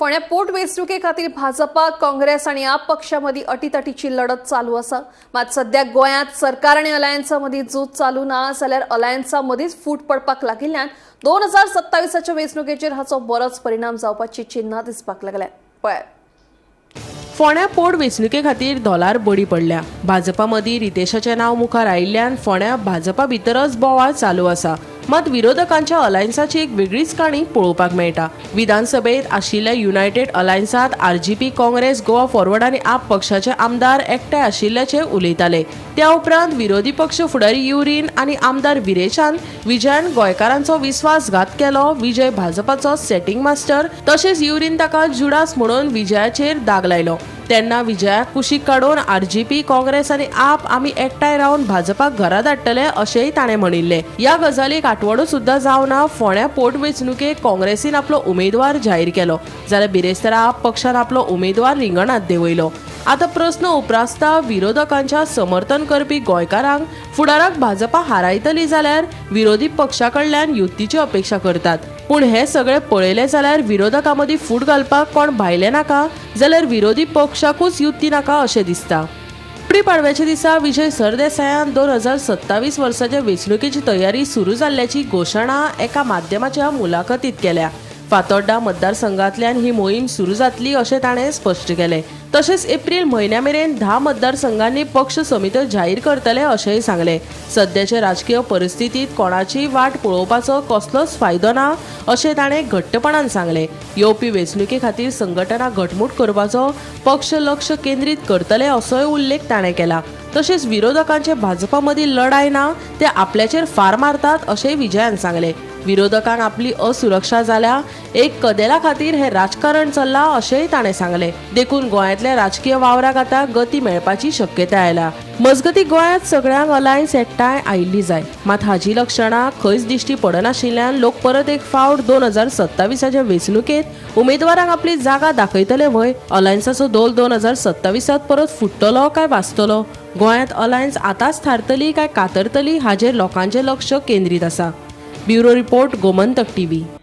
फोंड्या पोटवेंचणुके खातीर भाजपा, काँग्रेस आनी आप पक्षा मदीं अटीतटीची लढत चालू आसा. मात सद्याक गोंयांत सरकार आनी अलायन्सा मदीं झूज चालू ना जाल्यार अलायन्सा मदींच फूट पडपाक लागिल्ल्यान 2027च्या वेंचणुकेचेर हाचो बरोच परिणाम जावपाची चिन्हां दिसपाक लागल्यात. पळयात. फोंड्या पोट वेंचणुके खातीर धोलार बडी पडल्या. भाजपा मदीं रितेशाचें नांव मुखार आयिल्ल्यान फोंड्या भाजपा भितरच बोवाळ चालू आसा. मात विरोधकांच्या अलायन्साची एक वेगळीच काणी पळोवपाक मेळटा. विधानसभेत आशिल्ल्या युनायटेड अलायन्सांत आरजीपी, काँग्रेस, गोवा फॉरवर्ड आनी आप पक्षाचे आमदार एकठांय आशिल्ल्याचे उलयताले. त्या उपरांत विरोधी पक्ष फुडारी युरीन आनी आमदार विरेशान विजयान गोंयकारांचो विस्वासघात केलो, विजय भाजपाचो सेटिंग मास्टर, तशेंच युरीन ताका जुडास म्हणून विजयाचेर दाग लायलो. तेन्ना विजयाक कुशीक काडून आरजीपी, काँग्रेस आनी आप आमी एकठांय रावन भाजपाक घरा धाडटले अशेंय ताणें म्हणिल्लें. ह्या गजालीक आठवडो सुद्दां जावना, फोंड्या पोटवेंचणुकेक काँग्रेसीन आपलो उमेदवार जाहीर केलो, जाल्यार बिरेस्तारा आप पक्षान आपलो उमेदवार रिंगणांत देंवयलो. आतां प्रस्न उप्रासता, विरोधकांच्या समर्थन करपी गोंयकारांक फुडाराक भाजपा हारायतली जाल्यार विरोधी पक्षा कडल्यान युतीची अपेक्षा करतात. पूण हे सगळे पळयलें जाल्यार विरोधकां मदीं फूट घालपाक कोण भायले नाका जाल्यार विरोधी पक्षाकूच युती नाका अशें दिसता. गुडी पाडव्याच्या दिसा विजय सरदेसायान 2027 वर्साच्या वेंचणुकेची तयारी सुरू जाल्ल्याची घोशणा एका माध्यमाच्या मुलाखतीत केल्या. फातोड्डा मतदारसंघातल्यान ही मोहीम सुरू जातली अशें ताणें स्पश्ट केलें. तशेंच एप्रील म्हयन्या मेरेन 10 मतदारसंघांनी पक्ष समित्यो जाहीर करतले अशेंय सांगलें. सद्याचे राजकीय परिस्थितीत कोणाचीय वाट पळोवपाचो कसलोच फायदो ना अशें ताणें घट्टपणान सांगलें. येवपी वेंचणुके खातीर संघटना घटमूट करपाचो पक्ष लक्ष केंद्रीत करतले असोय उल्लेख ताणें केला. तशेंच विरोधकांचे भाजपा मदीं लढाय ना, ते आपल्याचेर फार मारतात अशेंय विजयान सांगलें. विरोधकांक आपली असुरक्षा जाल्या, एक कदेला खातीर हें राजकारण चल्लां अशेंय ताणें सांगलें. देखून गोंयांतल्या राजकीय वावराक आतां गती मेळपाची शक्यताय आयल्या. मजगतीं, गोंयांत सगळ्यांक अलायन्स एकठांय आयिल्ली जाय, मात हाची लक्षणां खंयच दिश्टी पडनाशिल्ल्यान लोक परत एक फावट 2027च्या वेंचणुकेंत उमेदवारांक आपली जागा दाखयतले व्हय? अलायन्साचो धोल 2027त परत फुट्टलो काय वाचतलो? गोंयांत अलायन्स आतांच थारतली काय कातरतली हाजेर लोकांचें लक्ष केंद्रीत आसा. Bureau report, Gomantak TV.